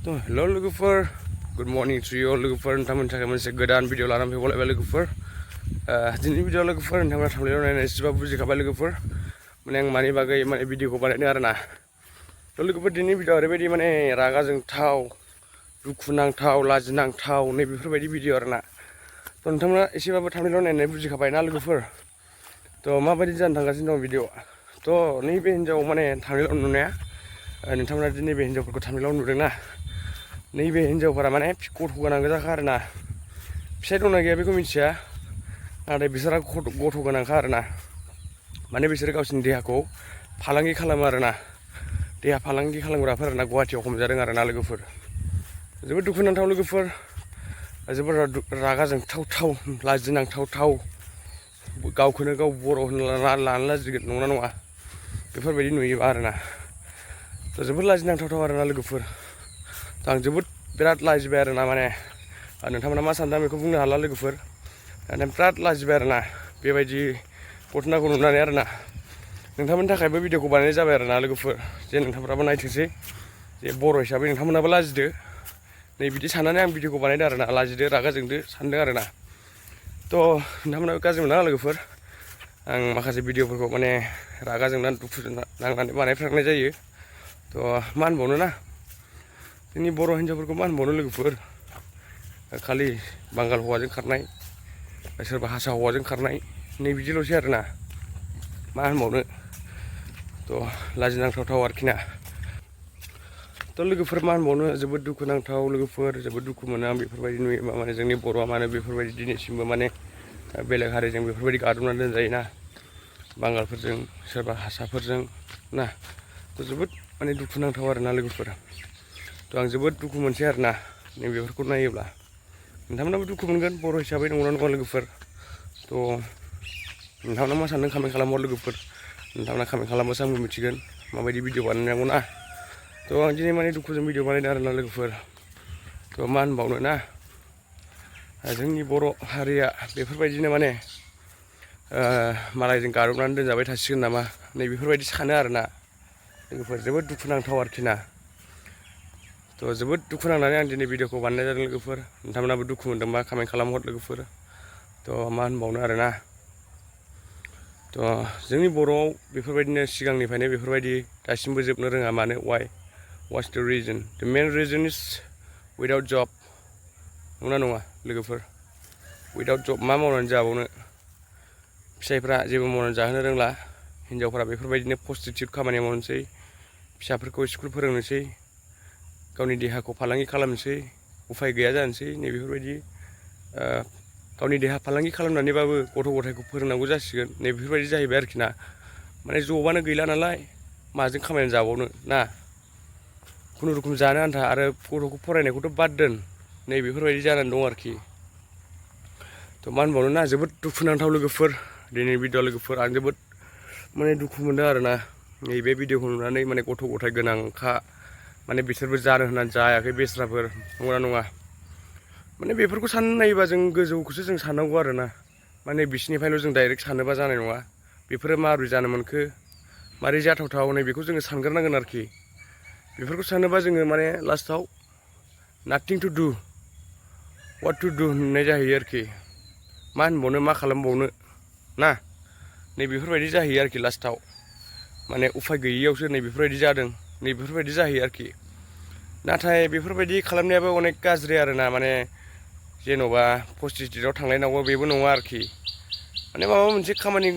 Hello logofer, good morning to you all logofer. Nonton थाखाय मोनसे गोदान भिडिअ लानानै फैबावलायबाय लोगोफोर। दिनैनि भिडिअ लोगोफोर नोंथांमोना थांनायाव नायनानै एसेबाबो बुजिखाबाय लोगोफोर। माने आं मानि बागै माने भिडिअखौ बानायदों आरोना। लोगोफोर दिनैनि भिडिअ ओरैबायदि माने रागा जोंथाव, दुखु नांथाव, लाजिनांथाव नै बेफोरबायदि भिडिअ आरोना। नोंथांमोना एसेबाबो थांनायाव नायनानै बुजिखाबायना लोगोफोर। माबायदि जानो थांगासिनो दं भिडिअआ। नैबे हिन्जाव माने थांनायाव नुनाया नोंथांमोना दि नैबे हिन्जावफोरखौ थांनायाव नुदोंना। नैबे हिन्जावफोरा माने गथ' गोनां गोजाखा आरोना। फिसाइ दंना गैया बेखौ मिथिया, नाथाय बिसोरहा गथ' गोनांखा आरोना। माने बिसोरो गावसिनि देहाखौ फालांगि खालामो आरोना। देहा फालांगि खालामग्राफोर आरोना गुवाहाटियाव हमजादों आरोना लोगोफोर। जोबोद दुखुनांथाव लोगोफोर, जोबोद रागा जोंथावथाव, लाजिनांथावथाव, गावखौनो गाव बर' होनना लानो लाजिगोन नंगौना नङा बेफोरबायदि नुयोबा आरोना। जोबोद लाजिनांथावथाव आरोना लोगोफोर। आं जोबोद बिराद लाजिबाय आरोना। माने नोंथांमोना मा सानदों बेखौ बुंनो हाला लोगोफोर। बिराद लाजिबाय आरोना बेबायदि घटनाखौ नुनानै आरोना। नोंथांमोननि थाखायबो भिडिअखौ बानायनाय जाबाय आरोना लोगोफोर। जे नोंथांफ्राबो नायथोंसै, जे बर' हिसाबै नोंथांमोनाबो लाजिदो। नै बिदि साननानै आं भिडिअखौ बानायदों आरोना। लाजिदो, रागा जोंदो सानदों आरोना। नोंथांमोनाबो गाज्रि मोननाङा लोगोफोर। आं माखासे भिडिअफोरखौ माने रागा जोंनानै दुखु नांनानै बानायफ्लांनाय जायो। मा होनबावनो ना, जोंनि बर' हिन्जावफोरखौ मा होनबावनो लोगोफोर। खालि बांगाल हौवाजों खारनाय, सोरबा हारसा हौवाजों खारनाय नै बिदिल'सै आरोना। मा होनबावनो, लाजिनांथावथाव आरोखि ना। लोगोफोर मा होनबावनो, जोबोद दुखु नांथाव लोगोफोर। जोबोद दुखु मोनो आं बेफोरबायदि नुयोबा। माने जोंनि बर'आ मानो बेफोरबायदि दिनैसिमबो माने बेलेग हारिजों बेफोरबायदि गादबनानै दोनजायोना, बांगालफोरजों, सोरबा हारसाफोरजों ना। जोबोद माने दुखु नांथाव आरोना लोगोफोर। आं जोबोद दुखु मोनसै आरोना नैबेफोरखौ नायोब्ला। नोंथांमोनाबो दुखु मोनगोन बर' हिसाबै नंगौना नङा लोगोफोर। नोंथांमोना मा सानदों कमेन्ट खालामहर लोगोफोर। नोंथांमोना कमेन्ट खालामबासो आंबो मिथिगोन माबायदि भिडिअ बानायनांगौ ना। आं दिनै माने दुखुजों भिडिअ बानायदों आरोना लोगोफोर। मा होनबावनो ना, जोंनि बर' हारिया बेफोरबायदिनो माने मालायजों गादबनानै दोनजाबाय थासिगोन नामा नै बेफोरबायदि सानो आरोना लोगोफोर। जोबोद दुखु नांथाव आरोखि ना। जोबोद दुखु नांनानै आं दिनै भिडिअखौ बानायनाय जादों लोगोफोर। नोंथांमोनाबो दुखु मोनदोंबा कमेन्ट खालामहर लोगोफोर। मा होनबावनो आरोना। जोंनि बर'आव बेफोरबायदिनो सिगांनिफ्रायनो बेफोरबायदि दासिमबो जोबनो रोङा मानो। What's the reason? The main reason is without job. नंगौना नङा लोगोफोर। Without job मा मावनानै जाबावनो। फिसाइफ्रा जेबो मावनानै जाहोनो रोंला। हिनजावफ्रा बेफोरबायदिनो प्रस्टिटिउट खामानि मावनोसै, फिसाफोरखौ स्कुल फोरोंनोसै, गावनि देहाखौ फालांगि खालामनोसै, उफाय गैया जानोसै। नै बेफोरबायदि गावनि देहा फालांगि खालामनानैबाबो गथ' गथायखौ फोरोंनांगौ जासिगोन नै बेफोरबायदि जाहैबाय आरोखि ना। माने जबानो गैला नालाय माजों खामायनानै जाबावनो ना। खुनुरुखुम जानो आन्था आरो गथ'खौ फरायनायखौथ' बाद दोन, नै बेफोरबायदि जानानै दं आरोखि। मा होनबावनो ना, जोबोद दुखु नांथाव लोगोफोर दिनै भिडिअ लोगोफोर। आं जोबोद माने दुखु मोनदों आरोना नैबे भिडिअखौ नुनानै। माने गथ' गथाय गोनांखा, माने बिसोरबो जानो होननानै जायाखै बेस्राफोर नंगौना नङा। माने बेफोरखौ साननो नायोबा जों गोजौखौसो जों साननांगौ आरोना। माने बिसिनिफ्रायल' जों डाइरेक्ट सानोबा जानाय नङा। बेफोरो माबोरै जानो मोनखो, मारै जाथावथाव नै बेखौ जोङो सानग्रोनांगोन आरोखि। बेफोरखौ सानोबा जोङो माने लास्टआव नाथिं टु डु, वाट टु डु होननाय जाहैयो आरोखि। मा होनबावनो, मा खालामबावनो ना। नै बेफोरबायदि जाहैयो आरोखि लास्टआव। माने उफाय गैयियावसो नै बेफोरबायदि जादों, नै बेफोरबायदि जाहैयो आरोखि। नाथाय बेफोरबायदि खालामनायाबो अनेक गाज्रि आरोना। माने जेन'बा प्रस्टिटिउटआव थांलायनांगौ बेबो नङा आरोखि। माने माबा मोनसे खामानि,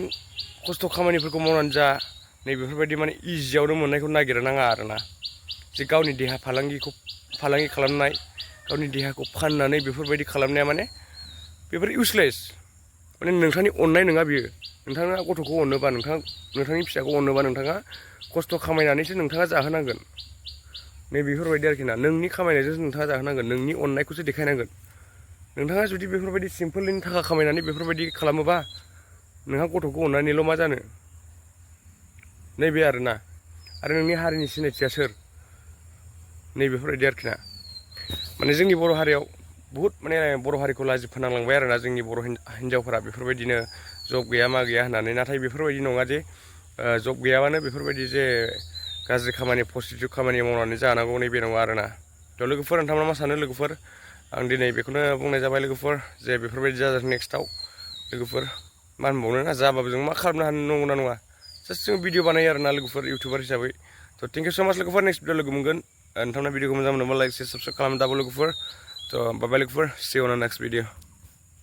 खस्थ' खामानिफोरखौ मावनानै जा, नै बेफोरबायदि माने इजियावनो मोननायखौ नागिरनाङा आरोना। जे गावनि देहा फालांगि खालामनाय, गावनि देहाखौ फाननानै बेफोरबायदि खालामनाया माने बेफोर इउसलेस। माने नोंथांनि अननाय नङा बियो। नोंथाङा गथ'खौ अनोबा, नोंथांनि फिसाखौ अनोबा नोंथाङा खस्थ' खामायनानैसो नोंथाङा जाहोनांगोन। नै बेफोरबायदि आरोखि ना। नोंनि खामायनायजोंसो नोंथाङा जाहोनांगोन, नोंनि अननायखौसो देखायनांगोन। नोंथाङा जुदि बेफोरबायदि सिम्पोलैनो थाखा खामायनानै बेफोरबायदि खालामोबा, नोंहा गथ'खौ अननानैल' मा जानो। नैबे आरोना। आरो नोंनि हारिनि सिनायथिया सोर, नै बेफोरबायदि आरोखि ना। माने जोंनि बर' हारियाव बुहुद माने बर' हारिखौ लाजि फोनांलांबाय आरोना जोंनि बर' हिन्जावफोरा बेफोरबायदिनो जब गैया मा गैया होननानै। नाथाय बेफोरबायदि नङा जे जब गैयाबानो बेफोरबायदि जे गाज्रि खामानि, प्रस्टिटिउट खामानि मावनानै जानांगौ नैबे नङा आरोना थ' लोगोफोर नोंथांमोना मा सानो लोगोफोर आं दिनै बेखौनो बुंनाय जाबाय लोगोफोर जे बेफोरबायदि जाजाथों नेक्स्टआव लोगोफोर मा होनबावनो ना जाबाबो जों मा खालामनो हानो नंगौना नङा जास्ट जों भिडिअ बानायो आरोना लोगोफोर इउटुबार हिसाबै थ' थेंक इउ स' माच लोगोफोर नेक्स्ट भिडिअ लोगो मोनगोन नोंथांना भिडिअखौ मोजां मोनोब्ला लाइक शेयार साबस्क्राइब खालाम दाबो लोगोफोर थ' बाय बाय लोगोफोर सि इउ अन नेक्स्ट भिडिअ